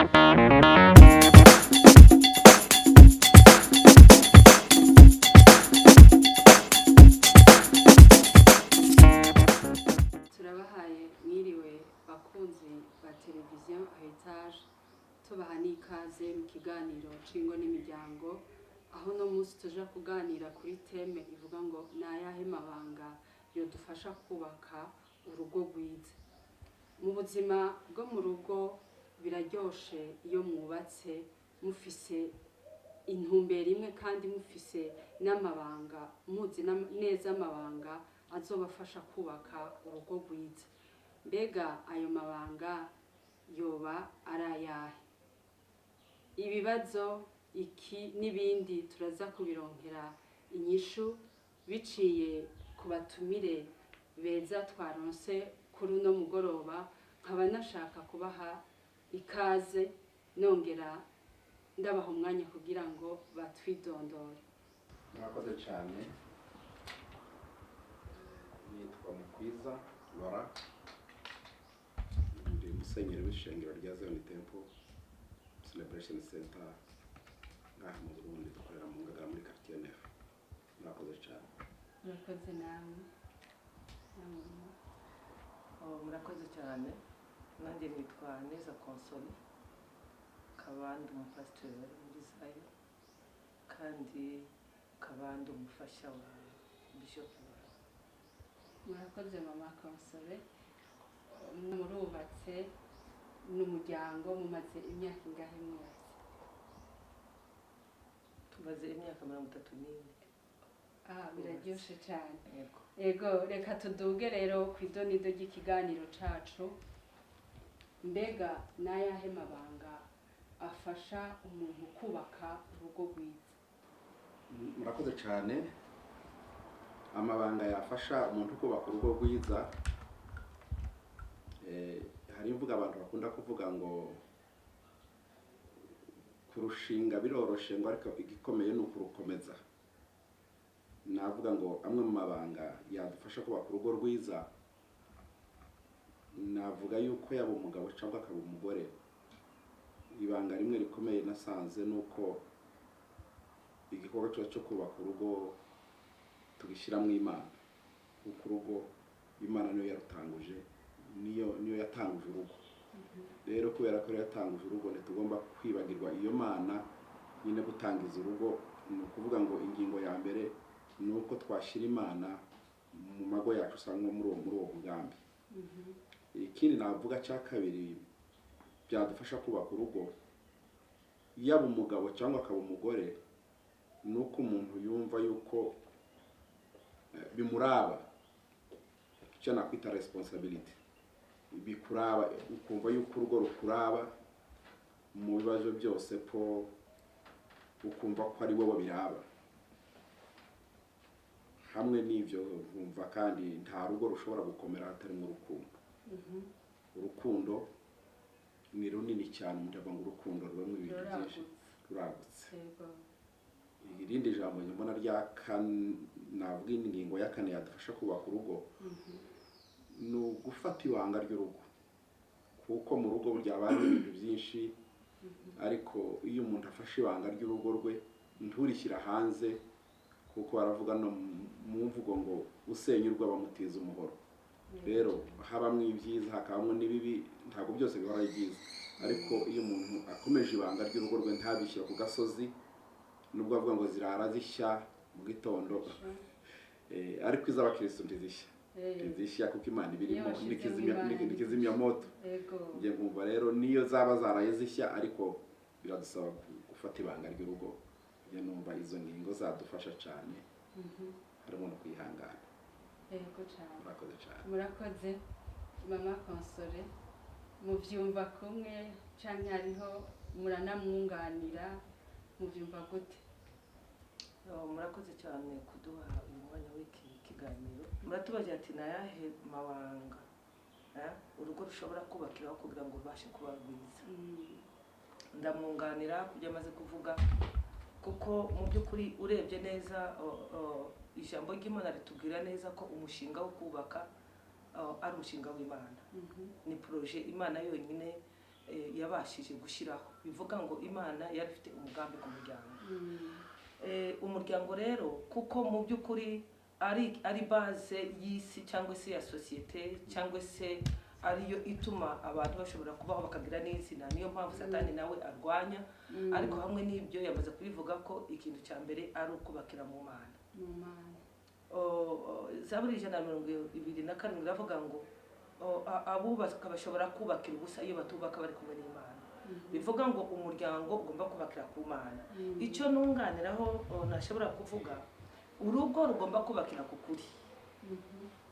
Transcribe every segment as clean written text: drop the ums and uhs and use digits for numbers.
Turabahaye mwiriwe bakunzi ba televiziyo Heritage, tubaha n'ikaze mu kiganiro c'ingo n'imiryango, aho uno munsi tuja kuganira kuri thème ivuga ngo: ni ayahe mabanga yodufasha kubaka urugo rwiza? Mu buzima bwo mu rugo biraryoshe iyo mwubatse mufise intumbero imwe kandi mufise n'amabanga, muzi neza amabanga azobafasha kubaka urugo rwiza. Mbega ayo mabanga yoba ari ayahe? Ibibazo iki n'ibindi turaza kubironkera inyishu biciye ku batumire beza twaronse kuri uno mugoroba. Nkaba nashaka kubaha ikaze, nongera ndabaha umwanya kugira ngo batwidondore. Murakoze cyane. Nitwa Mukwiza Laura, ndi musenyeri w'ishengero rya Zion Temple Celebration Center ngaha mu Burundi, dukorera mu Ngagara muri quartier neuf. Murakoze cyane. Murakoze namwe. Namwe. Oh, murakoze cyane. Nanjye nitwa Neza Console, nkaba ndi umupasitori muri Zion kandi nkaba ndi umufasha wa Bishop Laurent. Murakoze, mama Console. Murubatse n'umuryango, mumaze imyaka ingahe mwubatse? Tumaze imyaka 34. Ah, biraryoshe cyane. Yego. Ego, reka tuduge rero ku idonido ry'ikiganiro cacu. Mbega n'ayahe mabanga afasha umuntu kubaka urugo rwiza? Murakoze cyane. Amabanga yafasha umuntu kubaka urugo rwiza, hari imvugo abantu bakunda kuvuga ngo kurushinga biroroshe, ngo ariko igikomeye ni ukurukomeza. Navuga ngo amwe mu mabanga yadufasha kubaka urugo rwiza, navuga yuko yaba umugabo cyangwa akaba umugore, ibanga rimwe rikomeye nasanze ni uko igikorwa cyo kubaka urugo tugishyiramo Imana, kuko urugo Imana niyo yarutanguje, niyo yatanguje urugo. Rero kubera ko yatanguje urugo, ntitugomba kwibagirwa iyo Mana nyine gutangiza urugo. Ni ukuvuga ngo ingingo ya mbere ni uko twashyira Imana mu mago yacu, usanga muri uwo mugambi. Ikindi navuga cya kabiri byadufasha kubaka urugo, yaba umugabo cyangwa akaba umugore, ni uko umuntu yumva yuko bimuraba, icyo nakwita responsibility, bikuraba, ukumva yuko urugo rukuraba mu bibazo byose, ko ukumva ko ari wowe biraba. Hamwe n'ibyo nkumva kandi nta rugo rushobora gukomera hatarimo urukundo. Urukundo ni runini cyane. Umuntu avuga ngo urukundo rubamo ibintu byinshi. Ruragutse. Ruragutse. Irindi jambo mbona rya kane, navuga ingingo ya kane yadufasha kubaka urugo, ni ugufata ibanga ry'urugo, kuko mu rugo burya haba harimo ibintu byinshi, ariko iyo umuntu afashe ibanga ry'urugo rwe nturishyira hanze, kuko baravuga no mu mvugo ngo usenya urwo bamutiza umuhoro. Rero habamo ibyiza, hakabamo n'ibibi, ntabwo byose bihora ari byiza, ariko iyo umuntu akomeje ibanga ry'urugo rwe ntabishyira ku gasozi, nubwo avuga ngo zirara zishya mu gitondo, ariko iz'abakirisitu ntizishya. Ntizishya kuko Imana ibirimo. Iyo washyizemo Imana. Ni kizimyamoto. Njye nkumva rero niyo zaba zaraye zishya, ariko biradusaba gufata ibanga ry'urugo. Njye numva izo ngingo zadufasha cyane, harimo no kwihangana. Yego cyane. Murakoze cyane. Murakoze, mama Console. Mubyumva kumwe canke hariho muranamwunganira? Mubyumva gute? Oh, murakoze cyane kuduha uyu mwanya w'iki kiganiro. Muratubaza ati: ni ayahe mabanga urugo rushobora kubakiraho kugira ngo rubashe kuba rwiza? Ndamwunganira ku byo amaze kuvuga, kuko mu by'ukuri urebye neza, ijambo ry'Imana ritubwira neza ko umushinga wo kubaka ari umushinga w'Imana. Ni projet Imana yonyine. yabashije gushyiraho. Bivuga ngo Imana yari ifite umugambi ku muryango. Umuryango rero, kuko mu by'ukuri ari base y'isi cyangwa se ya sosiyete, cyangwa se ariyo ituma abantu bashobora kubaho bakagira n'izina, niyo mpamvu Satani nawe arwanya. Ariko hamwe n'ibyo yamaze kubivuga ko ikintu cya mbere ari ukubakira mu Mana. Mu Mana. Zaburi 127 iravuga ngo abubaka bashobora kubakira ubusa iyo batubaka bari kumwe n'Imana. Bivuga ngo umuryango ugomba kubakira ku Mana. Icyo nunganiraho, nashobora kuvuga, urugo rugomba kubakira ku kuri.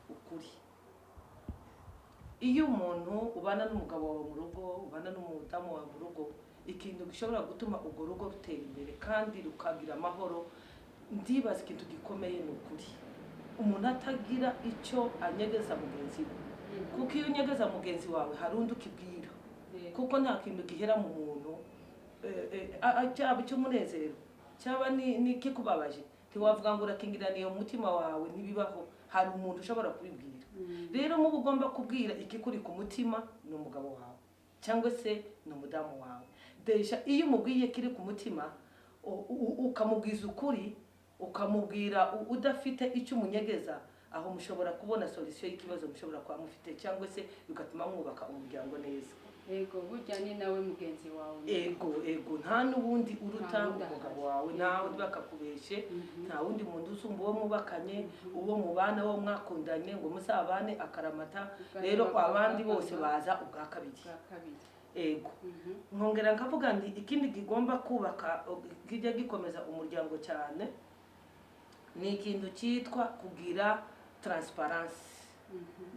Ukuri, iyo umuntu ubana n'umugabo wawe mu rugo, ubana n'umudamu wawe mu rugo, ikintu gishobora gutuma urwo rugo rutera imbere kandi rukagira amahoro, ndibaza ikintu gikomeye ni ukuri. Umuntu atagira icyo anyegeza mugenzi we, kuko iyo unyegeza mugenzi wawe hari undi ukibwira. Kuko nta kintu gihera mu muntu, cyaba icy'umunezero, cyaba n'ikikubabaje, ntiwavuga ngo urakingiraniye mu mutima wawe, ntibibaho. Hari umuntu ushobora kubibwira. Rero muba ugomba kubwira ikikuri ku mutima ni umugabo wawe cyangwa se ni umudamu wawe. Déjà iyo umubwiye kiri ku mutima, ukamubwiza ukuri, ukamubwira udafite icyo umunyegeza, aho mushobora kubona solution y'ikibazo mushobora kuba mufite, cyangwa se bigatuma mwubaka umuryango neza. Ego, burya ni nawe mugenzi wawe. Ego, nta n'ubundi uruta Nta wundi umugabo ahari. wawe, nawe bakakubeshe. Nta wundi muntu usumba uwo mwubakanye, uwo mubana, uwo mwakundanye ngo muzabane akaramata. Rero abandi bose baza ubwa kabiri. Bwa kabiri. Ego. Nkongera nkavuga nti ikindi kigomba kubaka, kijya gikomeza umuryango cyane, ni ikintu cyitwa kugira transparence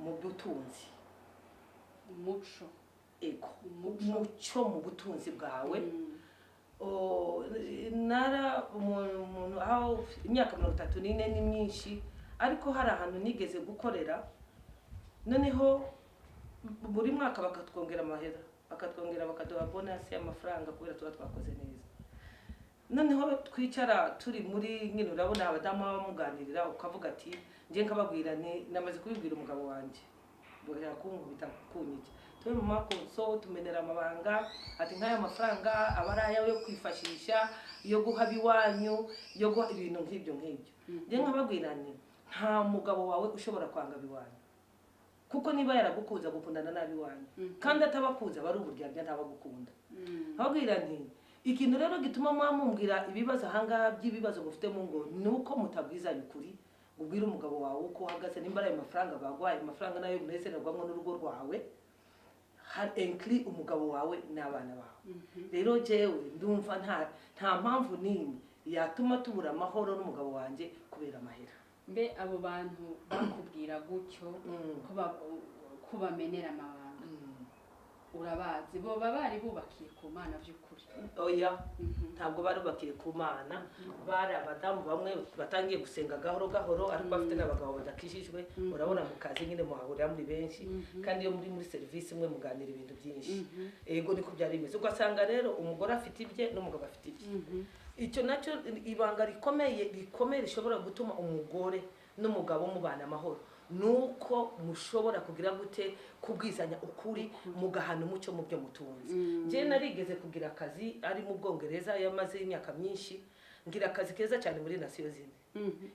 mu butunzi. Umuco. Ego. Umuco. Umuco mu butunzi bwawe. Nara umuntu aho imyaka 34 ni myinshi, ariko hari ahantu nigeze gukorera, noneho buri mwaka bakatwongera amahera, bakatwongera, bakaduha bonus y'amafaranga kubera tuba twakoze neza. Noneho twicara turi muri nyine, urabona abadamu baba bamuganirira, ukavuga ati njye nkababwira ni namaze kubibwira umugabo wanjye, bongera kunkubita kunyica. Tube mu makoso tumenera amabanga, ati nk'aya mafaranga aba ari ayawe yo kwifashisha, yo guha abiwanyu, yo guha ibintu nk'ibyo nk'ibyo. Njye nkababwira nti nta mugabo wawe ushobora kwanga abiwanyu, kuko niba yaragukunze agukundana n'abiwanyu, kandi atabakunze aba ari uburyarya, ntabagukunda. Nkababwira nti ikintu rero gituma mumbwira ibibazo ahangaha by'ibibazo mufite mu ngo ni uko mutabwizanya ukuri. Ubwire umugabo wawe uko uhagaze, nimba ari ayo mafaranga baguhaye, amafaranga nayo munezererwamo n'urugo rwawe, hari inclus umugabo wawe n'abana bawe. Rero jewe ndumva nta mpamvu n'imwe yatuma tubura amahoro n'umugabo wanjye kubera amahera. Mbe abo bantu bakubwira gutyo ko bamenera amabanga, urabazi? Boba bari bubakiye ku Mana by'ukuri? Oya, ntabwo barubakiye ku Mana. Bari abadamu bamwe batangiye gusenga gahoro gahoro, ariko bafite n'abagabo badakijijwe. Urabona mu kazi nyine muhahurira muri benshi, kandi iyo muri serivisi imwe muganira ibintu byinshi. Ego, niko byari bimeze. Ugasanga rero umugore afite ibye n'umugabo afite ibye. Icyo nacyo ibanga rikomeye rikomeye rishobora gutuma umugore n'umugabo mubana amahoro ni uko mushobora kugira gute? Kubwizanya ukuri, mugahana umucyo mu byo mutunze. Njye narigeze kugira akazi ari mu Bwongereza, yamaze imyaka myinshi, ngira akazi keza cyane muri Nations Unies.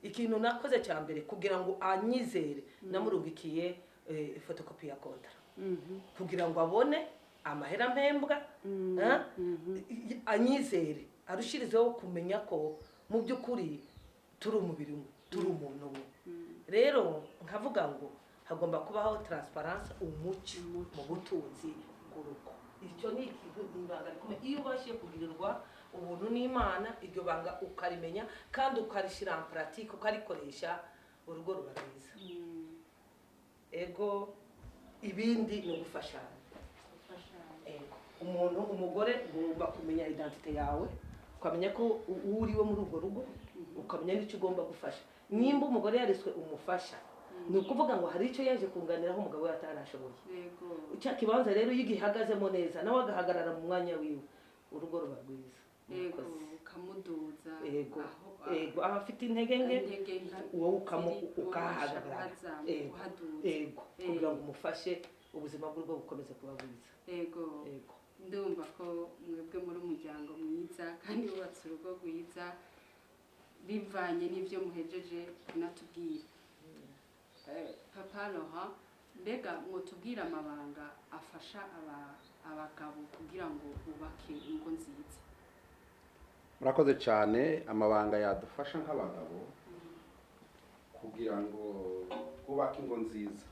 Ikintu nakoze cya mbere kugira ngo anyizere, namurungikiye fotokopi ya contrat kugira ngo abone amahera mpembwa, eh? Anyizere arushirizeho kumenya ko mu by'ukuri turi umubiri umwe, turi umuntu umwe. Rero nkavuga ngo hagomba kubaho transparence, umucyo mu butunzi bw'urugo. Icyo ni ikintu, ni ibanga rikomeye. Iyo ubashije kugirirwa ubuntu n'Imana, iryo banga ukarimenya kandi ukarishyira en pratique, ukarikoresha, urugo ruba rwiza. Ego, ibindi ni ugufashanya. Gufashanya. Ego, umuntu umugore ugomba kumenya identité yawe, ukamenya ko uwo uriwe muri urwo rugo, ukamenya n'icyo ugomba gufasha. Nimba umugore yariswe umufasha, ni ukuvuga ngo hari icyo yaje kunganiraho umugabo we atarashoboye. Cya kibanza rero iyo ugihagazemo neza, nawe agahagarara mu mwanya wiwe, urugo ruba rwiza. Ego. Murakoze. Ukamuduza. Ego. Aho Ego, aba afite intege nke, intege nke wowe ziri, ukahahagarara. wowe Ego. uhaduza. Ego, kugira ngo umufashe ubuzima bw'urugo bukomeze kuba bwiza. Ego. Ego. Ndumva ko mwebwe muri umuryango mwiza kandi wubatse urugo rwiza, bivanye n'ibyo muhejeje kunatubwira. Papa Laurent, mbega mwotubwira amabanga afasha abagabo kugira ngo bubake ingo nziza? Murakoze cyane. Amabanga yadufasha nk'abagabo kugira ngo twubake ingo nziza,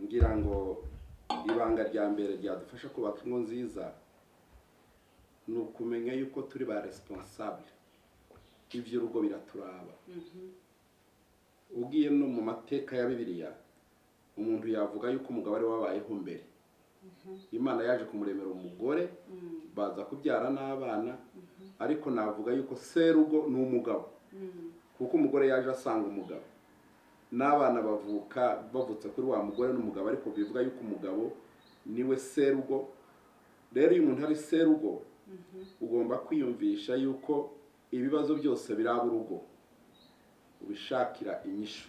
ngira ngo ibanga rya mbere ryadufasha kubaka ingo nziza ni ukumenya yuko turi ba responsable, iby'urugo biraturaba. Ugiye no mu mateka ya Bibiliya, umuntu yavuga yuko umugabo ari we wabayeho mbere. Imana yaje kumuremera umugore, baza kubyara n'abana, ariko navuga yuko serugo ni umugabo, kuko umugore yaje asanga umugabo, n'abana bavuka bavutse kuri wa mugore n'umugabo, ariko bivuga yuko umugabo niwe serugo. Rero iyo umuntu ari serugo, ugomba kwiyumvisha yuko ibibazo byose biraba urugo ubishakira inyishu,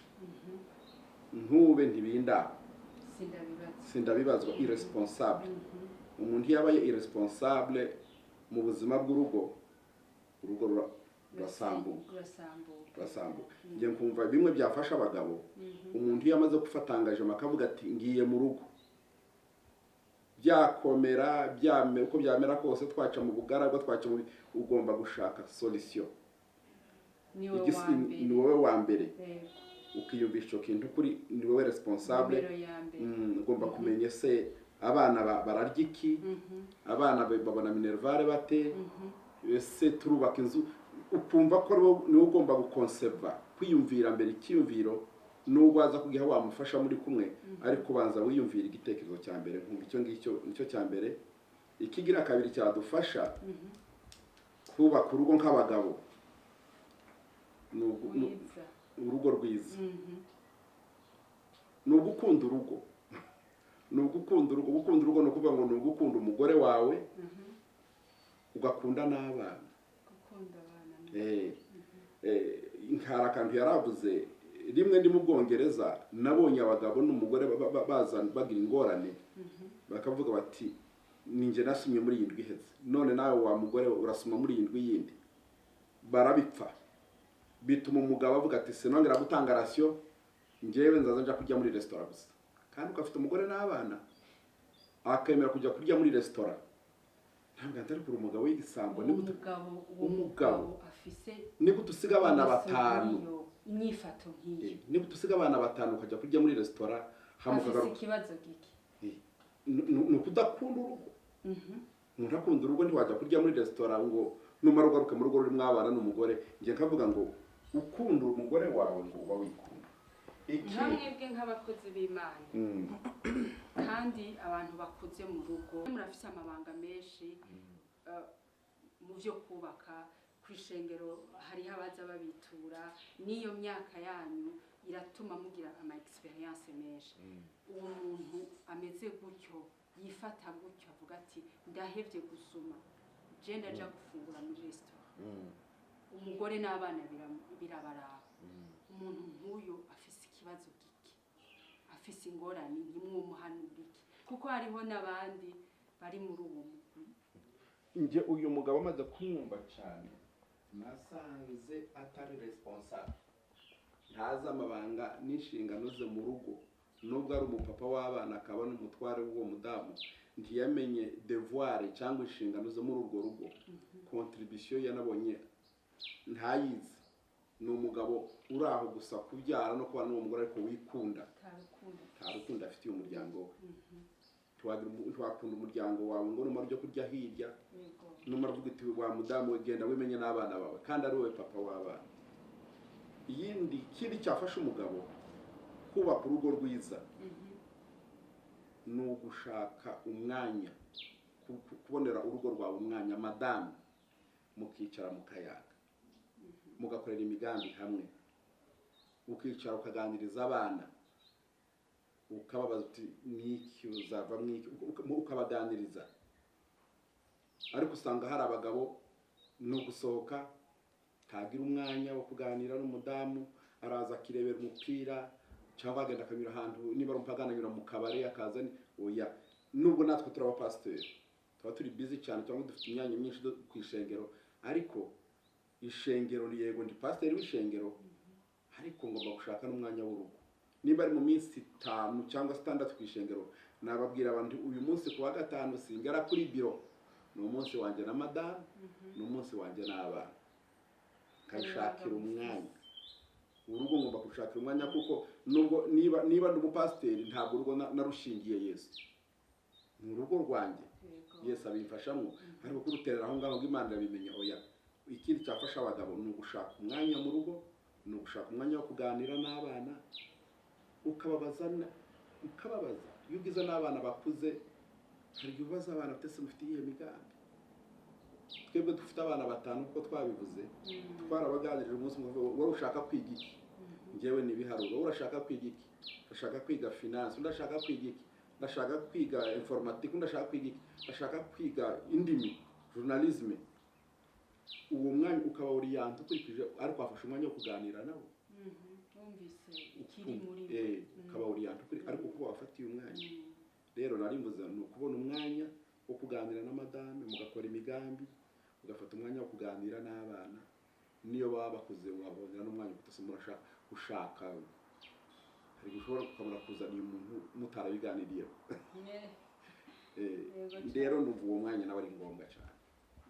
ntube ntibindaba, sindabibazwa, sindabibazwa, irresponsable. Umuntu iyo abaye irresponsable mu buzima bw'urugo, urugo rurasambuka. Rurasambuka. Rurasambuka. Njye nkumva bimwe byafasha abagabo, umuntu iyo amaze gufata engagement akavuga ati ngiye mu rugo, byakomera uko byamera kose, twaca mu bugaragwa, twaca mu, ugomba gushaka solution. Ni wowe wa mbere. Ni wowe wa mbere. Ukiyumvisha icyo kintu kuri ni wowe responsable. Nimero ya mbere. Ugomba kumenya ese abana bararya iki, abana babona minerval bate, ese turubaka inzu, ukumva ko ari wowe, niwe ugomba gukonseva, kwiyumvira mbere icyiyumviro, nubwo waza kugiha wamufasha muri kumwe, ariko ubanza wiyumvira igitekerezo cya mbere. Nkumva icyo ngicyo nicyo cya mbere. Ikigira kabiri cyadufasha kubaka urugo nk'abagabo ni rwiza. Urugo rwiza ni ugukunda urugo, ni ugukunda urugo. Gukunda urugo ni ukuvuga ngo ni ugukunda umugore wawe, ugakunda n'abana. Gukunda abana. Hari akantu yaravuze rimwe ndi mu Bwongereza, nabonye abagabo n'umugore baza bagira ingorane, bakavuga bati ninjye nasumye muri iyi ndwi iheze, none nawe wa mugore we urasoma muri iyi ndwi yindi, barabipfa. Bituma umugabo avuga ati sinongera gutanga ration, njyewe nzaza nja kurya muri resitora gusa. Kandi ugafite umugore n'abana, akemera kujya kurya muri resitora. Ntabwo atari kuri umugabo w'igisambo. Ni gute Umugabo, uwo Umugabo. mugabo afise Ni gute usiga abana ingeso batanu? nk'iyo, inyifato nk'iyo? Ni gute usiga abana batanu ukajya kurya muri resitora, hama Afise ukagaruka? ikibazo giki? Ni ukudakunda urugo. Umuntu akunda urugo ntiwajya kurya muri resitora ngo numara ugaruke mu rugo rurimo abana n'umugore. Njye nkavuga ngo ukunda umugore wawe ngo uba wikunda. Nka mwebwe nk'abakozi b'Imana kandi abantu bakuze mu rugo, murafise amabanga menshi mu byo kubaka. Ku ishengero hariho abaza babitura, n'iyo myaka yanyu iratuma mugira ama experience menshi. Uwo muntu ameze gutyo, yifata gutyo, avuga ati ndahevye gusuma, je ndaja gufungura muri resitora, umugore n'abana birabaraba, umuntu nk'uyu afise ikibazo giki? Afise ingorane? Ntimwumuhanura iki? Kuko hariho n'abandi bari muri uwo mugwi. Njye uyu mugabo amaze kumwumva cyane, nasanze atari responsable, ntazi amabanga n'inshingano ze mu rugo. Nubwo ari umupapa w'abana akaba n'umutware w'uwo mudamu, ntiyamenye devoir cyangwa inshingano ze muri urwo rugo. Contribution yanabonye ntayizi. Ni umugabo uri aho gusa kubyara no kubana n'uwo mugore, ariko wikunda. Nta rukundo. Nta rukundo afitiye umuryango we. Ntiwakunda umuryango wawe ngo numara ujya kurya hirya, numara uvuga uti wa mudamu we, genda wimenye n'abana bawe, kandi ari wowe papa w'abana. Iyindi ikindi cyafasha umugabo kubaka urugo rwiza ni ugushaka umwanya, kubonera urugo rwawe umwanya, madamu mukicara mukayaga, mugakorera imigambi hamwe, ukicara ukaganiriza abana, ukababaza uti niki uzava mwiki, ukabaganiriza. Ariko usanga hari abagabo ni ugusohoka, ntagira umwanya wo kuganira n'umudamu, araza akirebera umupira cyangwa agenda akanyura ahantu, niba ari umupagani anyura mu kabari akaza oya. Nubwo natwe turi abapasiteri, tuba turi busy cyane cyangwa dufite imyanya myinshi ku ishengero, ariko ishengero ni, yego, ndi pasiteri w'ishengero, ariko ngomba gushaka n'umwanya w'urugo. Niba ari mu minsi 5 cyangwa 6 ku ishengero, nababwira abantu, uyu munsi ku wa gatanu singara kuri biro, ni umunsi wanjye na madamu, ni umunsi wanjye n'abana, nkabishakira umwanya. Urugo ngomba kurushakira umwanya, kuko nubwo niba ndi umupasiteri, ntabwo urugo narushingiye Yesu, ni urugo rwanjye. Yesu abimfashamo, ariko kuruterera aho ngaho ngo Imana irabimenya, oya. Ikindi cyafasha abagabo ni ugushaka umwanya mu rugo, ni ugushaka umwanya wo kuganira n'abana, ukababaza. Iyo ugize n'abana bakuze, hari igihe ubaza abana uti: "Ese mufite iyihe migambi?" Twebwe dufite abana batanu, kuko twabivuze, twarabaganirije umunsi umwe: "Wowe ushaka kwiga iki?" "Njyewe ni ibiharuro." "Wowe urashaka kwiga iki?" "Ndashaka kwiga finance." "Undi ashaka kwiga iki?" "Ndashaka kwiga informatique." "Undi ashaka kwiga iki?" "Ndashaka kwiga indimi, journalisme." Uwo mwanya ukaba orienté ukurikije, ariko wafashe umwanya wo kuganira nabo. Wumvise ikiri muri bo. Ukaba orienté ariko kuko wafatiye umwanya. Rero nari mvuze ni ukubona umwanya wo kuganira na madame, mugakora imigambi, ugafata umwanya wo kuganira n'abana. Niyo baba bakuze, wabonera n'umwanya utase murashaka ushaka. Hari igihe ushobora ukabona kuzaniye umuntu mutarabiganiriyeho. Yego. Rero ndumva uwo mwanya nawe ari ngombwa cyane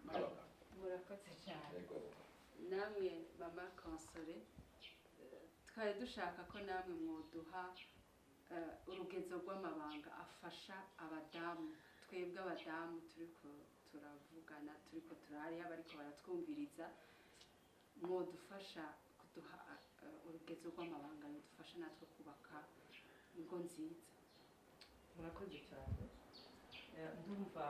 nk'abagabo. Murakoze cyane. Yego. Namwe mama Console, twari dushaka ko namwe mwoduha urugezo rw'amabanga afasha abadamu, twebwe abadamu turiko turavugana, turiko turahariya bariko baratwumviriza, mwodufasha kuduha urugezo rw'amabanga yodufasha natwe kubaka ingo nziza. Murakoze cyane. Ndumva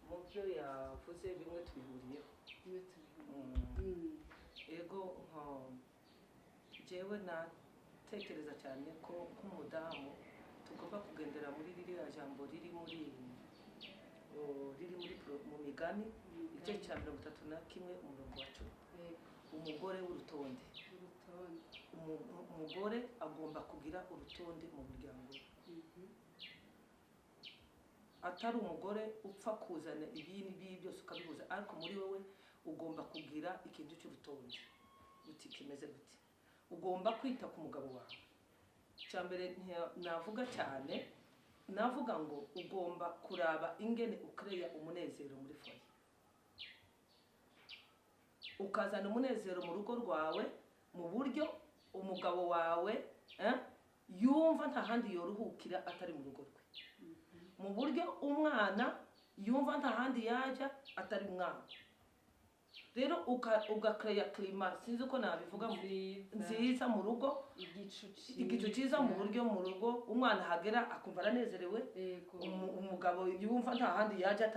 mu byo yavuze bimwe tubihuriyeho. Bimwe tubihuriyeho. Ego, nka jewe natekereza cyane ko nk'umudamu tugomba kugendera muri ririya jambo riri muri mu Migani, igice cya 31, umurongo wa 10. Umugore w'urutonde. Urutonde. Umugore agomba kugira urutonde mu muryango we, atari umugore upfa kuzana ibi n'ibi byose ukabihuza, ariko muri wowe ugomba kugira ikintu cy'urutonde uti kimeze gute. Ugomba kwita ku mugabo wawe. Icya mbere navuga cyane, navuga ngo ugomba kuraba ingene ukereya umunezero muri foyer, ukazana umunezero mu rugo rwawe mu buryo umugabo wawe yumva nta handi yoruhukira atari mu rugo rwe, mu buryo umwana yumva nta handi yajya atari umwana. Rero ugakereya climat, sinzi uko nabivuga, nziza. Nziza mu rugo. Igicu. Igicu cyiza mu buryo mu rugo umwana ahagera akumva aranezerewe, umugabo yumva nta handi yajya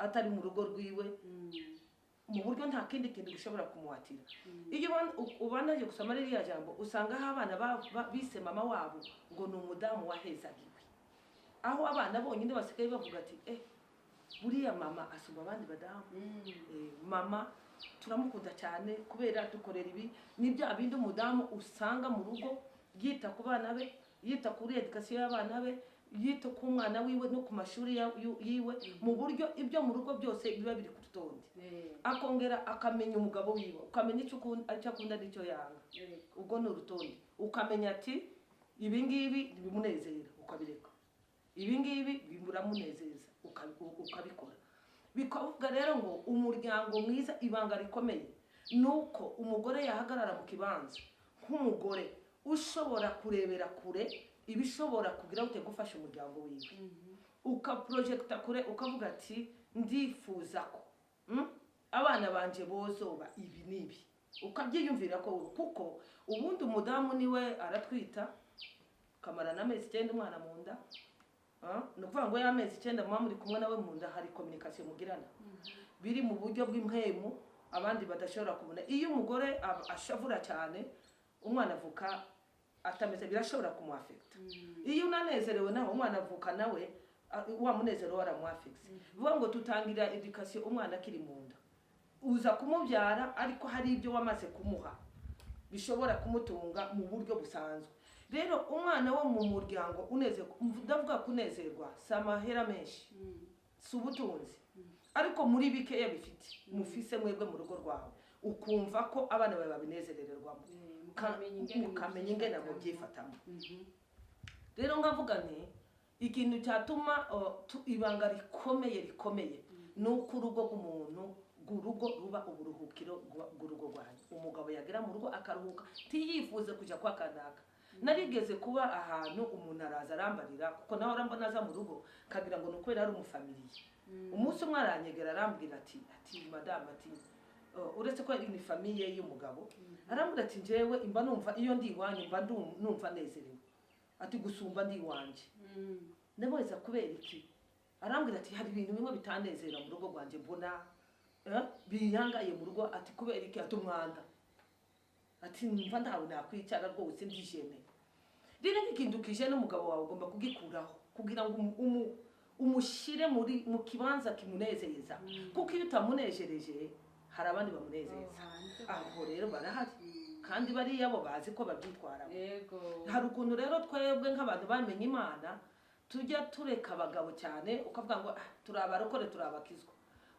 atari mu rugo rwiwe, mu buryo nta kindi kintu gishobora kumuhatira. Iyo ubanaje gusoma ririya jambo, usanga aho abana bise mama wabo ngo ni umudamu wahezagiwe, aho abana bonyine basigaye bavuga ati: "Eh, buriya mama asumba abandi badamu. Mama turamukunda cyane kubera dukorera ibi." Ni bya bindi umudamu usanga mu rugo yita ku bana be, yita kuri éducation y'abana be, yita ku mwana wiwe no ku mashuri yiwe, mu buryo ibyo mu rugo byose biba biri ku rutonde. Akongera akamenya umugabo wiwe, ukamenya icyo akunda n'icyo yanga. Ubwo ni urutonde, ukamenya ati ibi ngibi ntibimunezera, ukabireka, ibi ngibi biramunezeza, ukabikora. Bikavuga rero ngo umuryango mwiza, ibanga rikomeye ni uko umugore yahagarara mu kibanza nk'umugore ushobora kurebera kure ibishobora kugira gute gufasha umuryango wiwe, ukaprojecta kure, ukavuga ati ndifuza ko abana banje bozoba ibi n'ibi, ukabyiyumvira ko wowe, kuko ubundi umudamu niwe aratwita ukamara n'amezi 9 umwana mu nda. Ni ukuvuga ngo y'amezi 9 muba muri kumwe nawe mu nda, hari communication mugirana biri mu buryo bw'impemu abandi badashobora kubona. Iyo umugore ashavura cyane, umwana avuka atameze, birashobora kumuaffecta. Iyo unanezerewe nawe, umwana avuka nawe wa munezero waramuaffecte. Bivuga ngo tutangira éducation umwana akiri mu nda, uza kumubyara ariko hari ibyo wamaze kumuha bishobora kumutunga mu buryo busanzwe. Rero umwana wo mu muryango unezerwa, ndavuga kunezerwa si amahera menshi, si ubutunzi, ariko muri bikeya bifite mufise mwebwe mu rugo rwawe, ukumva ko abana bawe babinezerererwamo, mukamenya ingene mubyifatamo. Rero nkavuga nti ikintu cyatuma ibanga rikomeye rikomeye ni uko urugo rw'umuntu, urugo ruba uburuhukiro bw'urugo rwanyu. Umugabo yagera mu rugo akaruhuka, ntiyifuze kujya kwa kanaka. Narigeze kuba ahantu umuntu araza arambarira, kuko nawe arambona aza mu rugo kagira ngo ni ukubera ari umufamiliye. Umunsi umwe aranyegera arambwira ati madamu, ati uretse ko ni famille y'umugabo, arambwira ati njyewe imba numva iyo ndi iwanyu mba numva nezerewe, ati gusumba ndi iwanjye. Ndamubaza kubera iki? Arambwira ati hari ibintu bimwe bitanezera mu rugo rwanjye mbona biyangaye mu rugo, ati kubera iki? Ati umwanda, ati mva ntawe nakwicara rwose ndijene. Rero nk'ikintu kije n'umugabo wawe ugomba kugikuraho kugira ngo umushyire mu kibanza kimunezeza, kuko iyo utamunejereje hari abandi bamunezeza. Aho rero barahari kandi bariya bo bazi ko babyitwaramo. Hari ukuntu rero twebwe nk'abantu bamenye Imana tujya tureka abagabo cyane, ukavuga ngo turi abarokore turi abakizwa,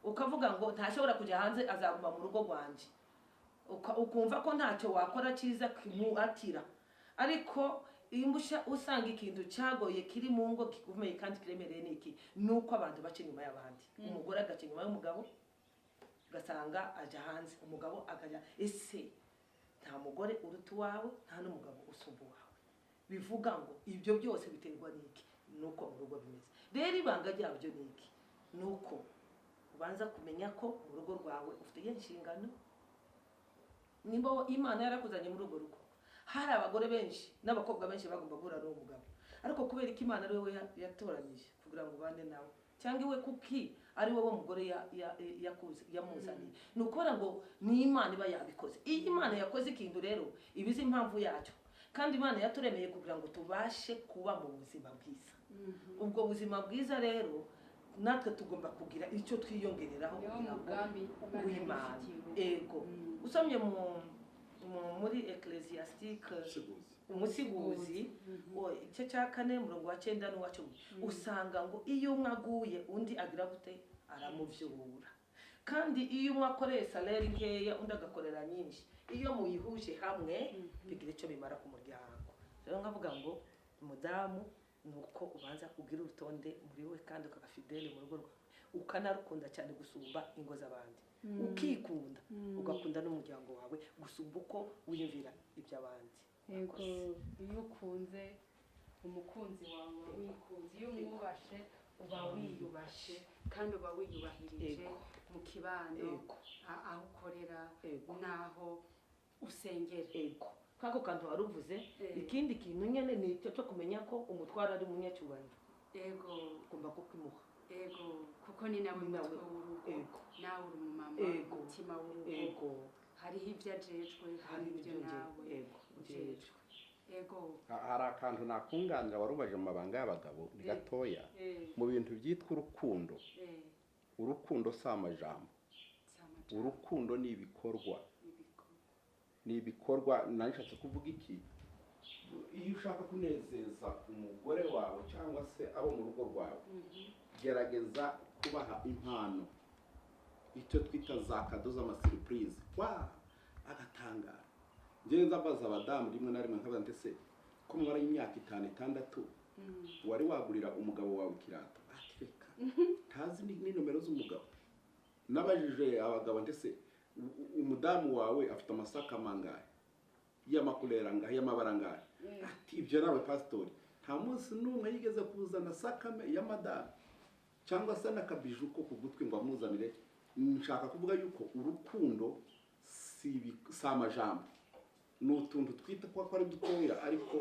ukavuga ngo ntashobora kujya hanze azaguma mu rugo rwanjye, ukumva ko ntacyo wakora cyiza kimuatira. Ariko iyo usanga ikintu cyagoye kiri mu ngo gikomeye kandi kiremereye ni iki? Ni uko abantu baca inyuma y'abandi. Umugore agaca inyuma y'umugabo, ugasanga ajya hanze, umugabo akajya. Ese nta mugore uruta uwawe, nta n'umugabo usumba uwawe. Bivuga ngo ibyo byose biterwa n'iki? Ni uko mu rugo bimeze. Rero ibanga ryabyo ni iki? Ni uko ubanza kumenya ko mu rugo rwawe ufite inshingano. Nimba Imana yarakuzanye muri urwo rugo, hari abagore benshi n'abakobwa benshi bagomba guhura n'uwo mugabo, ariko kubera ko Imana ari wowe yatoranyije kugira ngo ubane nawe, cyangwa iwe kuki ari wowe mugore yamuzaniye, ni ukubera ngo ni Imana iba yabikoze. Iyo Imana yakoze ikintu rero iba izi impamvu yacyo, kandi Imana yaturemeye kugira ngo tubashe kuba mu buzima bwiza. Ubwo buzima bwiza rero natwe tugomba kugira icyo twiyongereraho kugira ngo w'Imana. Ego usomye muri Ecclesiastique Umusiguzi igice cya 4 umurongo wa 9 n'uwa 10, usanga ngo iyo umwe aguye undi agira gute? Aramuvyura. Kandi iyo umwe akoreye salaire nkeya undi agakorera nyinshi, iyo muyihuje hamwe bigira icyo bimara ku muryango. Rero nkavuga ngo umudamu nuko ubanza kugira urutonde muri we, kandi ukaba fidele mu rugo rwawe, ukanarukunda cyane gusumba ingo z'abandi, ukikunda ugakunda n'umuryango wawe gusumba uko wiyumvira iby'abandi. Yego, iyo ukunze umukunzi wawe wikunze, iyo umwubashe uba wiyubashe kandi uba wiyubahirije mu kibano, aho ukorera n'aho usengera. Ego, kako kantu waruvuze. Ikindi kintu nyene ni icyo cyo kumenya ko umutwara ari umunyacyubahiro. Ego, ugomba kukimuha. Ego, kuko ni nawe mutwe w'urugo, nawe uri umumama, umutima w'urugo. Ego, hariho ibyo ajejwe, hari ibyo nawe ujejwe. Ego, hari akantu nakunganira warubaje mu mabanga y'abagabo ni gatoya, mu bintu byitwa urukundo. Urukundo si amajambo, urukundo ni ibikorwa. Ni ibikorwa. Nashatse kuvuga iki? Iyo ushaka kunezeza umugore wawe cyangwa se abo mu rugo rwawe, gerageza kubaha impano, icyo twita za kado z'amasurprise, wa agatangara. Njye ndabaza abadamu rimwe na rimwe nkabaza nti se ko mubara y'imyaka 5 6 wari wagurira umugabo wawe ikirato? Ati reka, ntazi ni nomero z'umugabo. Nabajije abagabo nti se umudamu wawe afite amasaka mangahe, y'amakulera angahe, y'amabara angahe? Ati ibyo nawe pastori, nta munsi n'umwe yigeze kuzana sakame ya madamu cyangwa se n'akabiju ko ku gutwi ngo amuzanire. Nshaka kuvuga yuko urukundo si amajambo, ni utuntu twita ko ari dutoya ariko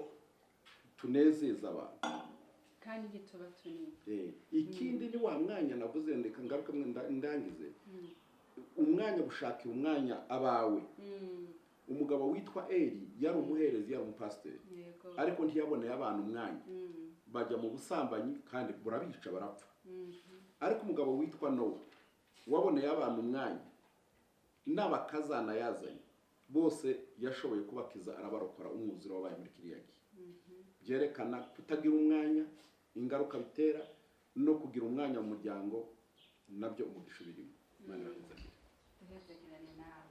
tunezeza abantu kandi gituba tunini. Ikindi ni wa mwanya navuze, ndeka ngaruka ndangize umwanya, gushakira umwanya abawe. Umugabo witwa Eli yari umuherezi, yari umupasiteri, ariko ntiyaboneye abantu umwanya, bajya mu busambanyi kandi burabica barapfa. Ariko umugabo witwa Nowa waboneye abantu umwanya n'abakazana yazanye bose yashoboye kubakiza, arabarokora umwuzure wabaye muri kiriya gihe. Byerekana kutagira umwanya, ingaruka bitera, no kugira umwanya mu muryango nabyo umugisha ubirimo. Imana ibahezagire. Duhezagirane nawe,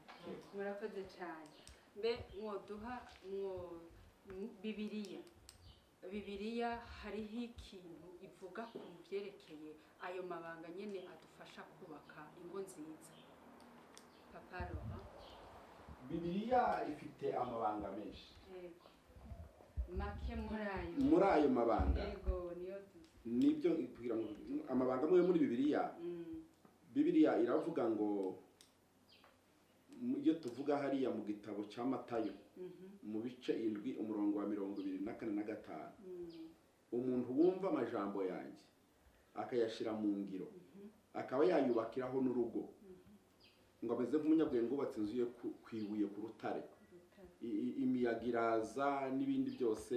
murakoze cyane. Mbe mwoduha mwo Bibiliya hariho ikintu ivuga ku byerekeye ayo mabanga nyine adufasha kubaka ingo nziza, Papa Laurent? Bibiliya ifite amabanga menshi. Yego, make muri ayo. Muri ayo mabanga, Yego, niyo nibyo, kugira ngo amabanga amwe muri Bibiliya, Bibiliya iravuga ngo iyo tuvuga hariya mu gitabo cya Matayo, mu bice 7, umurongo wa 24 na 5, umuntu wumva amajambo yanjye akayashyira mu ngiro, akaba yayubakiraho n'urugo, ngo ameze nk'umunyabwenge wubatse inzu ye ku ibuye, ku rutare. Imiyaga iraza n'ibindi byose.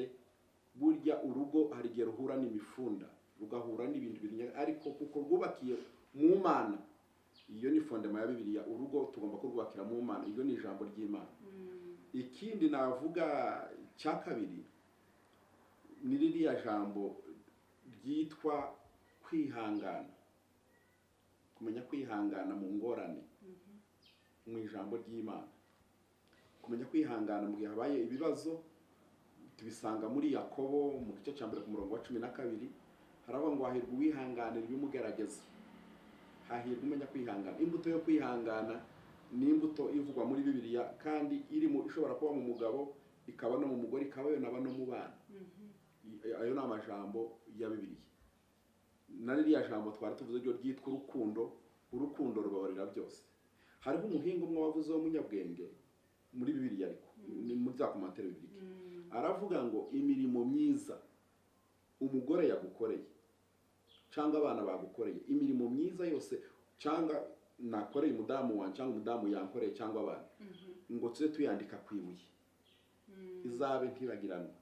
Burya urugo hari igihe ruhura n'imifunda, rugahura n'ibintu birinyaga, ariko kuko rwubakiye mu Mana, iyo ni fondement ya Bibiliya. Urugo tugomba kurwubakira mu Mana, iyo ni ijambo ry'Imana. Ikindi navuga cya kabiri ni ririya jambo ryitwa kwihangana, kumenya kwihangana mu ngorane mu ijambo ry'Imana, kumenya kwihangana mu gihe habaye ibibazo. Tubisanga muri Yakobo mu gice cya 1 ku murongo wa 12, haravuga ngo hahirwa uwihanganira ibimugerageza, hahirwa umenya kwihangana. Imbuto yo kwihangana ni imbuto ivugwa muri Bibiliya, kandi irimo ishobora kuba mu mugabo, ikaba no mu mugore, ikaba yonaba no mu bana. Ayo ni amajambo ya Bibiliya. Na ririya jambo twari tuvuze ryo ryitwa urukundo, urukundo rubabarira byose. Hariho umuhinga umwe wavuze w'umunyabwenge muri Bibiliya, ariko ni muri za commentaires bibliques, aravuga ngo imirimo myiza umugore yagukoreye cyangwa abana bagukoreye, imirimo myiza yose cyangwa nakoreye umudamu wanjye cyangwa umudamu yankoreye cyangwa abana, ngo tuze tuyandika ku ibuye, izabe ntibagiranwa.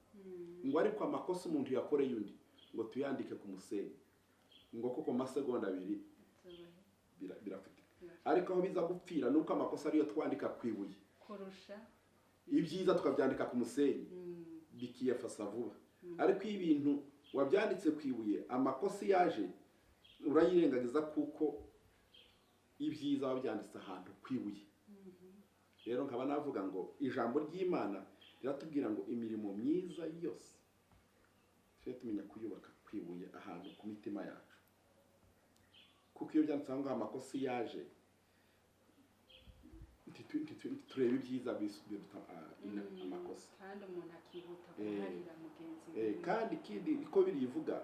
Ngo ariko amakosa umuntu yakoreye undi, ngo tuyandike ku musenyi, ngo koko masegonda 2 birafatika. Ariko aho biza gupfira nuko amakosa ariyo twandika ku ibuye kurusha ibyiza tukabyandika ku musenyi, bikiyafasa vuba. Ariko iyo ibintu wabyanditse ku ibuye, amakosa yaje urayirengagiza, kuko ibyiza wabyanditse ahantu ku ibuye. Rero nkaba navuga ngo ijambo ry'Imana riratubwira ngo imirimo myiza yose tujye tumenya kuyubaka ku ibuye, ahantu ku mitima yacu, kuko iyo byanditse aho ngaho, amakosa yaje tureba ibyiza biruta amakosa. Kandi umuntu akihuta kuharira mugenzi we. Kandi ikindi ko birivuga,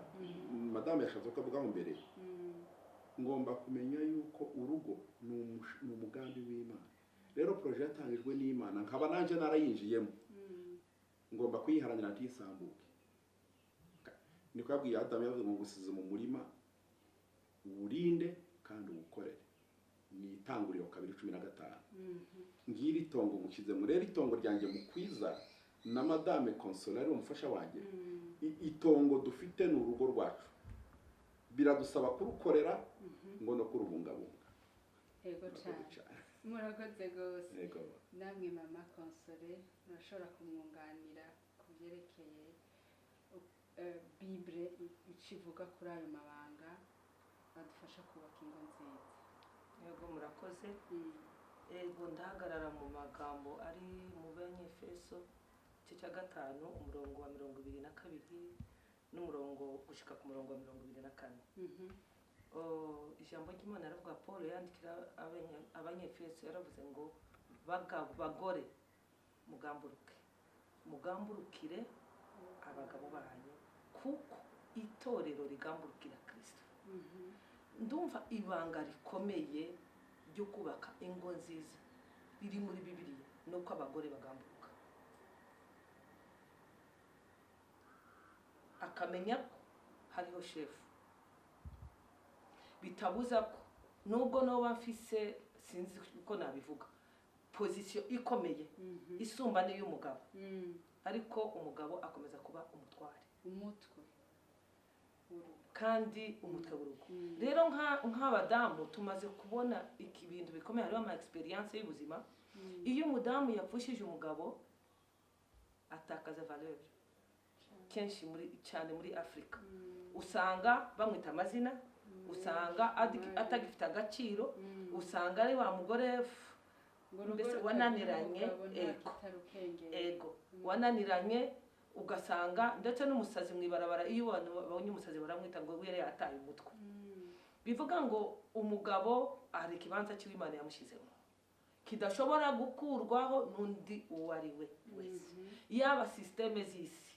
madamu yashatse ko avugaho mbere, ngomba kumenya yuko urugo ni umugambi w'Imana. Rero projet yatangijwe n'Imana, nkaba nanjye narayinjiyemo, ngomba kuyiharanira ntisambuke. Niko yabwiye Adamu, yavuze ngo gusize mu murima uwurinde kandi uwukorere. Ni Itanguriro 2:15. Ngira itongo mushyizemo. Rero itongo ryanjye Mukwiza na madame Consola ari umufasha wanjye, itongo dufite ni urugo rwacu, biradusaba kurukorera ngo no kurubungabunga. Yego cyane, murakoze rwose. Namwe mama Console murashobora kumwunganira ku byerekeye Bible icivuga kuri ayo mabanga badufasha kubaka ingo nziza. Yego, murakoze. Yego, ndahagarara mu magambo ari mu Banyefeso igice cya 5, umurongo wa 22 n'umurongo gushika ku murongo wa 24. Ijambo ry'Imana yaravuga, Paul yandikira Abanyefeso yaravuze ngo bagore mugamburuke, mugamburukire abagabo banyu, kuko itorero rigamburukira Kristo. Ndumva ibanga rikomeye ryo kubaka ingo nziza riri muri Bibiliya nuko abagore bagamburuka, akamenya ko hariho shefu. Bitabuza ko nubwo noba mfise, sinzi uko nabivuga, position ikomeye isumba n'iy'umugabo, ariko umugabo akomeza kuba umutware, umutwe kandi umutwe w'urugo. Rero nk'abadamu tumaze kubona ibintu bikomeye, hariho ama experience y'ubuzima. Iyo umudamu yapfushije umugabo atakaza valeur, Kenshi muri cyane muri Afurika usanga bamwita amazina, usanga atagifite agaciro, usanga ari wa mugore Ngo urugo mbese rutagira wananiranye, umugabo nta ego. kitarukengera. Ego, wananiranye, ugasanga ndetse n'umusazi mu ibarabara, iyo abantu babonye umusazi baramwita ngo we yataye umutwe. Bivuga ngo umugabo hari ikibanza cy'Imana yamushyizemo kidashobora gukurwaho n'undi uwo ari we wese, yaba système z'isi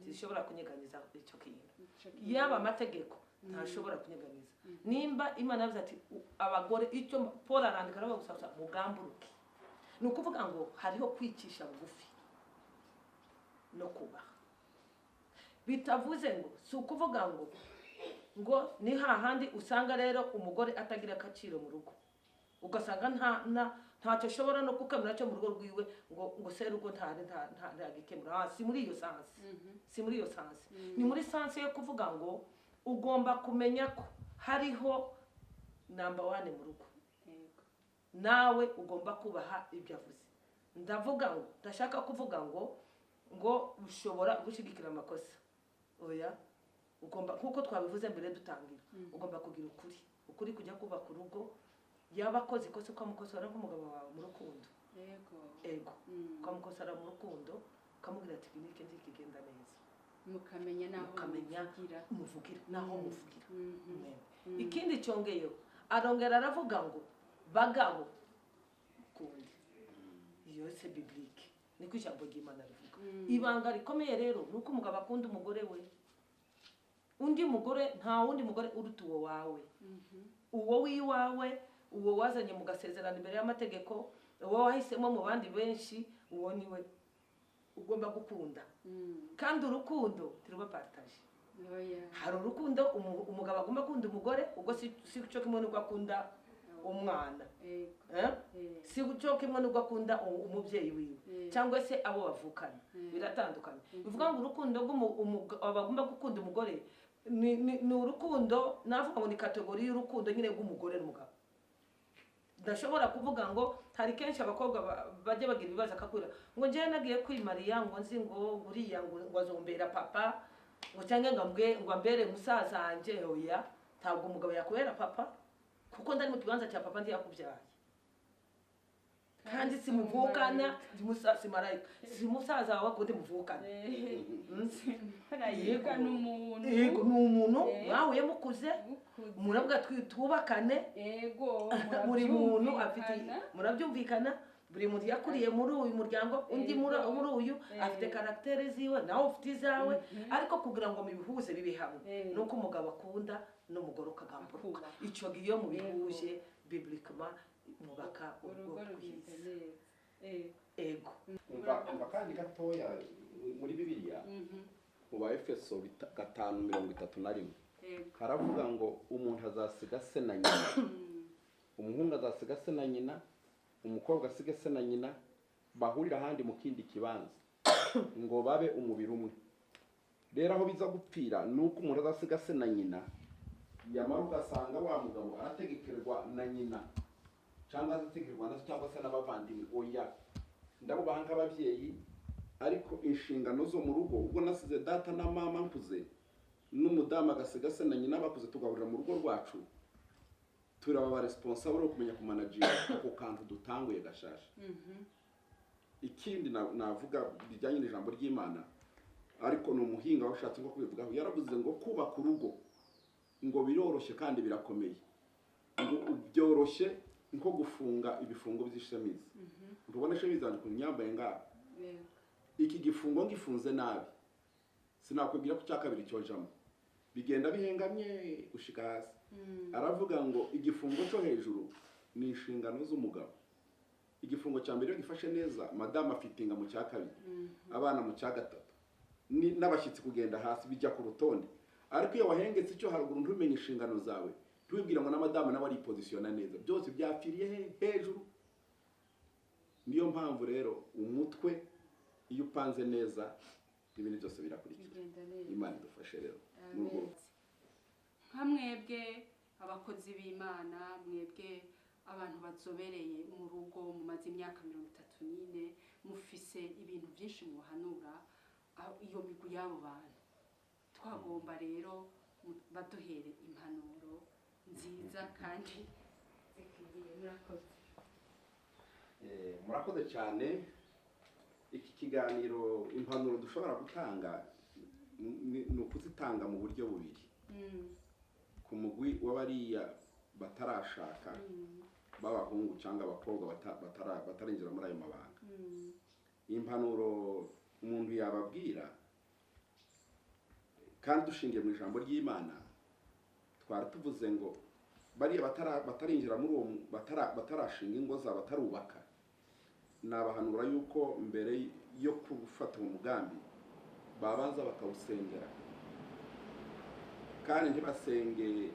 zishobora kunyeganyiza icyo kintu, Ico kintu. yaba amategeko ntashobora kunyeganyiza. Nimba Imana yavuze ati abagore, icyo Paul arandika aravuga gusa gusa mugamburuke, ni ukuvuga ngo hariho kwicisha bugufi no kubaha. Bitavuze ngo si ukuvuga ngo ni hahandi usanga rero umugore atagira agaciro mu rugo, ugasanga nta ntacyo ashobora no gukemura cyo mu rugo rwiwe, ngo serugo ntari ntagikemura. Ah, si muri iyo sens, si muri iyo sens. Ni muri sens yo kuvuga ngo ugomba kumenya ko hariho number one mu rugo, nawe ugomba kubaha ibyo avuze. Ndavuga ngo ndashaka kuvuga ngo ushobora gushyigikira amakosa, oya. Ugomba, nk'uko twabivuze mbere dutangira, ugomba kugira ukuri, ukuri kujya kubaka urugo. Yaba akoze ikosa ukamukosora nk'umugabo wawe mu rukundo. Ego. Ukamukosora mu rukundo, ukamubwira ati iki n'iki ntikigenda neza. Mukamenya n'aho Mukamenya muvugira. Muvugira naho muvugira. Amen. Ikindi Ikindi cyongeyeho, arongera aravuga ngo bagabo kundi, iyo c'est biblique, niko ijambo ry'Imana rivuga. Ibanga rikomeye rero ni uko umugabo akunda umugore we. Undi mugore, nta wundi mugore uruta uwo wawe, uwo w'iwawe, uwo wazanye mugasezerana imbere y'amategeko, uwo wahisemo mu bandi benshi, uwo niwe ugomba gukunda. Kandi urukundo ntiruba partagé. Oya. Hari urukundo umugabo agomba gukunda umugore, ubwo si cyo kimwe n'uko akunda umwana. Eh? Si cyo kimwe n'uko akunda umubyeyi wiwe cyangwa se abo bavukana. Biratandukanye. Bivuga ngo urukundo rw'umugabo agomba gukunda umugore ni urukundo, navuga ngo ni catégorie y'urukundo nyine rw'umugore n'umugabo. Ndashobora kuvuga ngo hari kenshi abakobwa bajya bagira ibibazo, akakubwira ngo njyewe nagiye kwimariya ngo nzi ngo uriya ngo azombera papa, ngo cyangwa ngo ngo ambere musaza wanjye. Oya, ntabwo umugabo yakubera papa, kuko ndari mu kibanza cya papa ntiyakubyaye, kandi simuvukana, si marayika, si musaza wawe kuko ndimuvukana. Marayika n'umuntu. Yego, ni umuntu. Eh. Mwahuye mukuze, Mukuze. muravuga twubakane. Buri muntu afite Murabyumvikana. Murabyumvikana, buri muntu yakuriye muri uyu muryango, undi muri uyu, afite caractère ziwe, nawe ufite izawe, ariko kugira ngo mubihuze bibe hamwe, ni uko umugabo akunda n'umugore ukagamburuka. Akubaha. Icyo gihe iyo mubihuje bibliquement, mwubaka urugo Urugo rugenda rwiza. neza. Ego. Umva kandi gatoya muri Bibiliya, mu Ba Efeso 5:31, haravuga ngo umuntu azasiga se na nyina, umuhungu azasiga se na nyina, umukobwa asige se na nyina, bahurira ahandi mu kindi kibanza ngo babe umubiri umwe. Rero aho biza gupfira ni uko umuntu azasiga se na nyina, yamara ugasanga wa mugabo arategekerwa na nyina cyangwa azategekerwa na se cyangwa se n'abavandimwe. Oya, ndabubaha nk'ababyeyi, ariko inshingano zo mu rugo, ubwo nasize data na mama nkuze, n'umudamu agasiga se na nyina bakuze, tugahurira mu rugo rwacu, turaba ba responsable bo kumenya kumanaginga ako kantu dutanguye gashasha. Ikindi navuga bijyanye n'ijambo ry'Imana, ariko ni umuhinga washatse nko kubivugaho, yaravuze ngo kubaka urugo ngo biroroshye kandi birakomeye, ngo byoroshye nko gufunga ibifungo by'ishemizi. Ntubona ishemizi yanjye ukuntu nyambaye ngaha? Iki gifungo ngifunze nabi, sinakwibwira ko icya kabiri cyojamo, bigenda bihengamye gushika hasi. Aravuga ngo igifungo cyo hejuru ni inshingano z'umugabo. Igifungo cya mbere iyo gifashe neza, madamu afitinga mu cya kabiri, abana mu cya gatatu, n'abashyitsi kugenda hasi bijya ku rutonde. Ariko iyo wahengetse icyo haruguru, ntumenye inshingano zawe, ntiwibwira ngo na madamu nawe aripozisiyona neza, byose byapfiriye hejuru. Niyo mpamvu rero umutwe iyo upanze neza, ibintu byose birakurikira. Bigenda neza. Imana idufashe rero n'urwo Amen. Nka mwebwe abakozi b'Imana, mwebwe abantu bazobereye mu rugo, mumaze imyaka 34, mufise ibintu byinshi muhanura iyo migwi y'abo bantu. Twagomba rero baduhere impanuro nziza kandi zikwiriye. Murakoze. Murakoze cyane. Iki kiganiro, impanuro dushobora gutanga ni ukuzitanga mu buryo bubiri: ku mugwi w'abariya batarashaka b'abahungu cyangwa abakobwa batarinjira muri ayo mabanga, impanuro umuntu yababwira, kandi dushingiye mu ijambo ry'Imana, twari tuvuze ngo bariya batarinjira muri uwo batarashinga ingo zabo, batarubaka, nabahanura yuko mbere yo gufata uwo mugambi babanza bakawusengera, kandi ntibasenge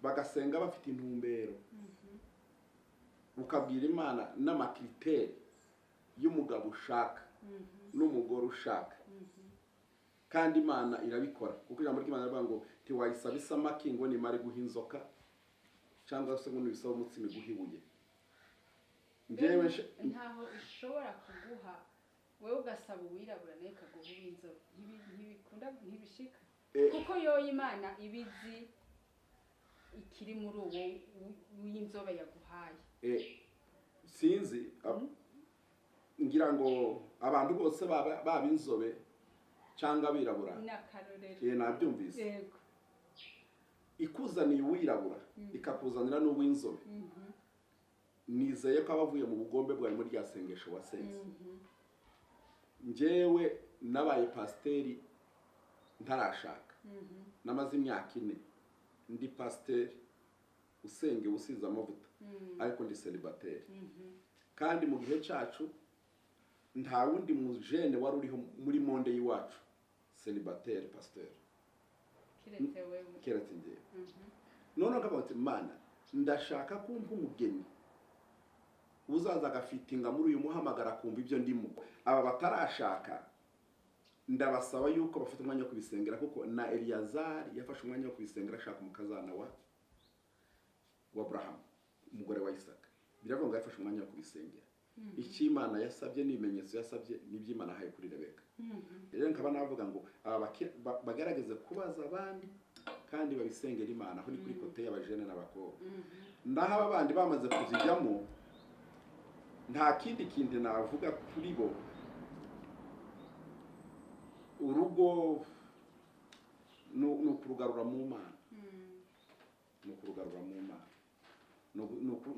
bagasenga bafite intumbero, ukabwira Imana n'ama critères y'umugabo ushaka n'umugore ushaka, kandi Imana irabikora, kuko ijambo ry'Imana rivuga ngo ntiwayisaba isamaki ngo nimare guha inzoka, cyangwa se ngo nibisaba umutsima iguha ibuye. Njyewe Ntaho ishobora kuguha, wowe ugasaba uwirabura nawe ikaguha uw'inzobe. Ntibikunda, ntibishika, kuko yoyo Imana iba izi ikiri muri uwo w'inzobe yaguhaye. Sinzi, ngira ngo abantu bose baba inzobe cyangwa abirabura. Ni akarorero. Nabyumvise. Yego. Ikuzaniye uwirabura, ikakuzanira n'uw'inzobe, nizeye ko aba avuye mu bugombe bwawe muri rya sengesho wasenze. Njyewe nabaye pasiteri ntarashaka. Namaze imyaka 4 ndi pasiteri usenge, usize amavuta, ariko ndi célibataire. Kandi mu gihe cyacu nta wundi mujene wari uriho muri monde y'iwacu célibataire pasiteri Kiretse wewe. Keretse njyewe. Noneho nkavuga ati: "Mana, ndashaka kumva umugeni uzaza agafitinga muri uyu muhamagara, akumva ibyo ndimo." Aba batarashaka ndabasaba yuko bafite umwanya wo kubisengera, kuko na Eliyazari yafashe umwanya wo kubisengera ashaka umukazana wa Aburahamu, umugore wa Isaka. Biravuga ngo yafashe umwanya wo kubisengera. Icyo Imana yasabye n'ibimenyetso yasabye n'ibyo Imana ahaye kuri Rebeka. Rero nkaba navuga ngo aba bagerageze kubaza abandi kandi babisengera Imana. Aho ni kuri côté y'abajene n'abakobwa. Naho aba bandi bamaze kuzijyamo, nta kindi kindi navuga kuri bo. Urugo ni ukurugarura mu Mana, ni ukurugarura mu Mana,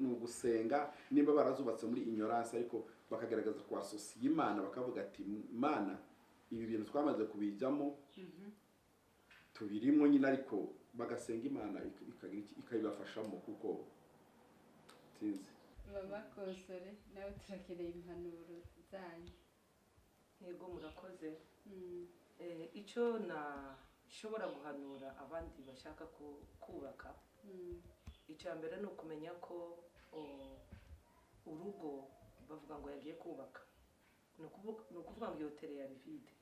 ni ugusenga. Nimba barazubatse muri ignorance, ariko bakagaragaza kwasosiye Imana, bakavuga ati: "Mana, ibi bintu twamaze kubijyamo, tubirimo nyine," ariko bagasenga Imana ikagira ikabibafashamo, kuko sinzi. Mama Konsore, nawe turakeneye impanuro zanyu. Yego, murakoze. Icyo nashobora guhanura abandi bashaka kubaka, icya mbere ni ukumenya ko urugo bavuga ngo yagiye kubaka, ni ukuvuga ngo iyo terrain yari vide.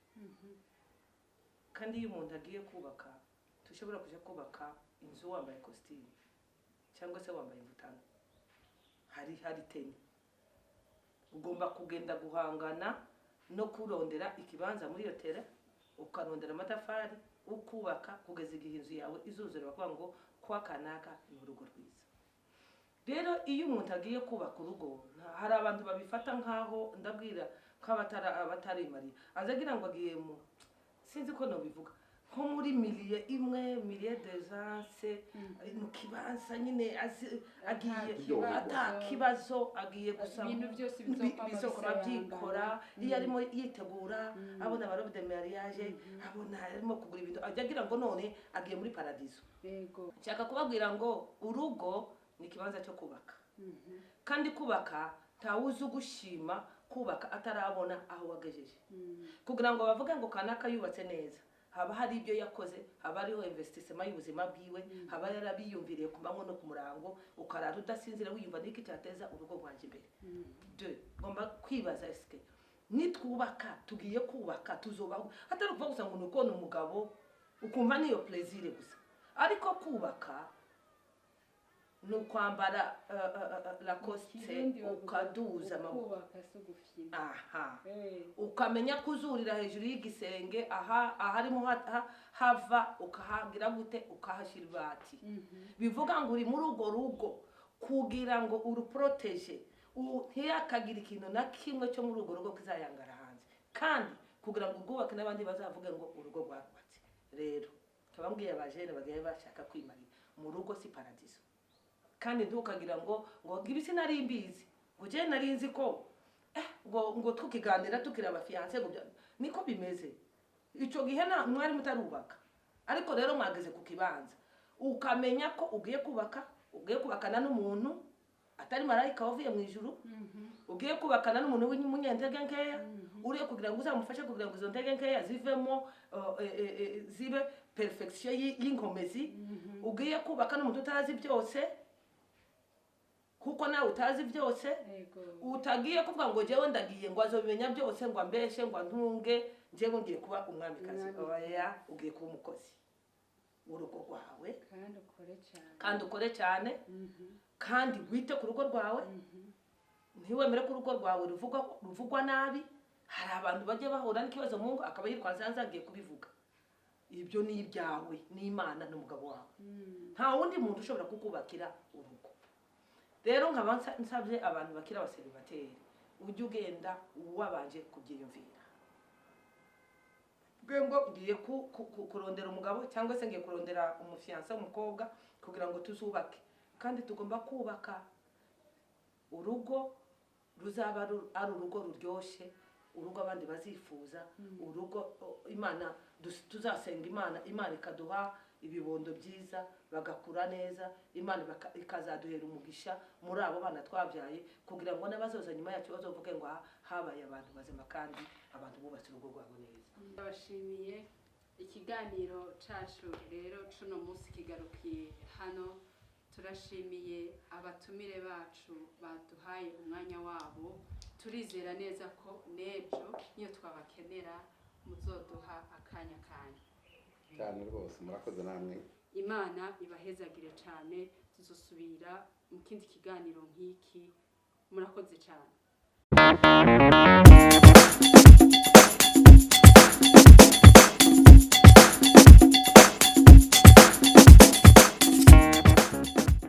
Kandi iyo umuntu agiye kubaka, tushobora kujya kubaka inzu wambaye kositimu cyangwa se wambaye imvutano. Hari terrain ugomba kugenda guhangana no kurondera ikibanza muri iyo terrain, ukarondera amatafari, ukubaka kugeza igihe inzu yawe izuzura, bakavuga ngo kwa kanaka ni urugo rwiza. Rero iyo umuntu agiye kubaka urugo, hari abantu babifata nk'aho, ndabwira nk'abatarimariye, aza agira ngo agiye mu, sinzi ko nobivuga, nko muri milieu imwe, milieu d'aisance, mu kibanza nyine agiye Kibazo. Ata kibazo, agiye gusa Ibintu byose bizokwama bizokora bisayangana. Byikora iyo arimo yitegura, abona aba robe de mariage, abona arimo kugura ibintu, ajya agira ngo none agiye muri paradizo. Nshaka kubabwira ngo urugo ni ikibanza cyo kubaka, kandi kubaka ntawuzi ugushima kubaka atarabona aho wagejeje. Kugira ngo bavuge ngo kanaka yubatse neza, haba hari ibyo yakoze, haba hariho investissement y'ubuzima bwiwe, haba yarabiyumviriye ku manywa no ku murango, ukarara udasinzira wiyumva niki cyateza urugo rwanjye imbere. De ngomba kwibaza: eske nitwubaka, tugiye kubaka, tuzobaho? Atari ukuvuga gusa ngo ni ukubona umugabo ukumva niyo plaisir gusa, ariko kubaka Ni ukwambara Lacoste, Kirundi bavuga ukaduza amaboko. Ukubaka si ugufyina. Aha, ukamenya kuzurira hejuru y'igisenge, aha aharimo hava ukahagira gute, ukahashyira ibati. Bivuga ngo uri muri urwo rugo kugira ngo uruprotège, ntiyakagira ikintu na kimwe cyo muri urwo rugo kizayangara hanze, kandi kugira ngo urwubake n'abandi bazavuge ngo urugo rwarubatse. Rero nkaba mbwiye abajeunes bagiye bashaka kwimarira mu rugo, si paradiso. Kandi ntukagira ngo ibi sinari mbizi, ngo jewe nari nzi ko ngo tukiganira tukiri abafiancés, ngo niko bimeze. Icyo gihe nta mwari mutarubaka, ariko rero mwageze ku kibanza, ukamenya ko ugiye kubaka, ugiye kubakana n'umuntu atari marayika wavuye mu ijuru, ugiye kubakana n'umuntu w'umunyantege nkeya, uriye kugira ngo uzamufashe kugira ngo izo ntege nkeya zivemo zibe perfection y'inkomezi. Ugiye kubaka n'umuntu utazi byose, kuko nawe utazi byose. Utagiye kuvuga ngo njyewe ndagiye, ngo azobimenya byose, ngo ambeshe, ngo antunge, njyewe ngiye kuba umwamikazi. Umwamikazi. Oya, ugiye kuba umukozi w'urugo rwawe. Kandi ukore cyane. Kandi ukore cyane, kandi wite ku rugo rwawe. Ntiwemere ko urugo rwawe ruvugwa nabi. Hari abantu bajya bahura n'ikibazo mu ngo, akaba yitwaza hanze agiye kubivuga. Ibyo ni ibyawe n'Imana n'umugabo wawe. Nta wundi muntu ushobora kukubakira urugo. Rero nkaba nsabye abantu bakiri abacélibataires, ujye ugenda wabanje kubyiyumvira bwe ngo ngiye kurondera umugabo cyangwa se ngiye kurondera umufiancé w'umukobwa kugira ngo tuzubake. Kandi tugomba kubaka urugo ruzaba ari urugo ruryoshye, urugo abandi bazifuza, urugo Imana tuzasenga Imana, Imana ikaduha ibibondo byiza, bagakura neza, Imana ikazaduhera umugisha muri abo bana twabyaye, kugira ngo n'abazoza nyuma yacu bazovuge ngo aha habaye abantu bazima kandi abantu bubatse urugo rwabo neza. Ndabashimiye. Ikiganiro cacu rero cuno munsi kigarukiye hano. Turashimiye abatumire bacu baduhaye umwanya wabo. Turizera neza ko n'ejo niyo twabakenera muzoduha akanya kanyu. Cyane rwose, murakoze namwe. Imana ibahezagire cyane. Tuzosubira mu kindi kiganiro nk'iki. Murakoze cyane.